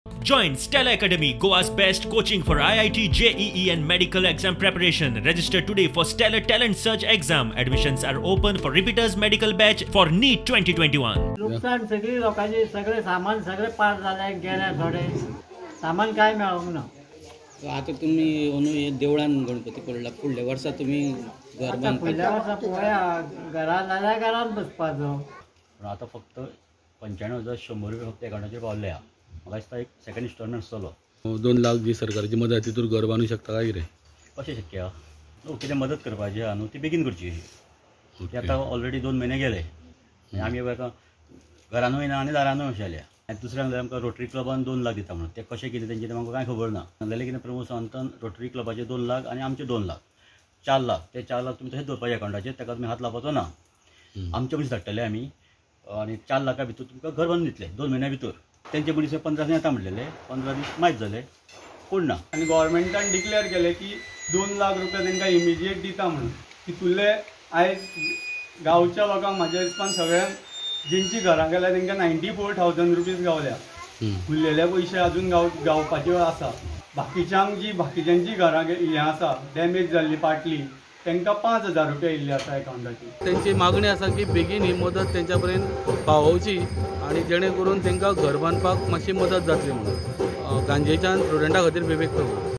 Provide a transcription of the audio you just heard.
Join Stella Academy, Goa's best coaching for IIT, JEE and medical exam preparation. Register today for Stellar Talent Search exam. Admissions are open for repeaters medical batch for NEET 2021. लुकसाण सगळी लोकांची, सगळें सामान सगळें पाड जालें, गेलें थोडें सामान कांय मेळोंक ना. आता तुमी अंदू हे देवळान गणपती पडला, फुडल्या वर्सा तुमी घर आतां बांदपाक फुडल्या वर्सा पळोवया, घरान जाल्यार घरान बसपाचो. पूण आतां फक्त 95,100 रुपया फक्त एकावंटाचेर पावल्ले आहा. म्हाका दिसता एक सेकंड इन्स्टॉलमेंट आसतलो. 2 लाख जी सरकारची मदत तितूर घर बांदू शकता काय कितें? कशें शक्य आहा? न्हू कितें मदत करपाची आहा न्हू ती बेगीन करची. ती आतां ऑलरेडी 2 म्हयने गेले आनी आमी एका घरानूय ना आनी दारानूय अशें जाल्या. आनी दुसरें म्हणल्यार आमकां रोटरी क्लबान 2 लाख दिता म्हणून ते कशें कितें तेंचें तें आमकां कांय खबर ना. नाजाल्यार कितें प्रमोद सावंतान रोटरी क्लबाचे 2 लाख आनी आमचे 2 लाख 4 लाख, ते 4 लाख तुमी तशेंच दवरपाचे अकावंटाचेर, ताका तुमी हात लावपाचो ना. आमचे मनीस धाडटले आमी आनी 4 लाखा भितर तुमकां घर बांदून दितले 2 म्हयन्या भितर. तेंचे मनीस 15 दीस येता म्हणलेले, 15 दीस मायज जाले, कोण ना. आनी गव्हर्मेंटान डिक्लेअर केलें की 2 लाख रुपया तांकां इमिजिएट दिता म्हणून. तितूंतले आयज गांवच्या लोकांक म्हाज्या हिसपान सगळ्यांक जेंची घरां गेल्या तांकां 94,000 रुपीज गावल्या. उरलेले पयशे अजून गावपाचे आसा. बाकीच्यांक जी बाकीच्यांची घरां हें आसा डॅमेज जाल्ली पाटली तांकां 5,000 रुपया येयल्ले आसा एकावंटाचेर. तेंची मागणी आसा की बेगीन ही मदत तेंच्या पर्यंत पावोवची आनी जेणे करून तांकां घर बांदपाक मातशी मदत जातली म्हणून. गांजेच्यान स्टुडंटा खातीर विवेक प्रभू.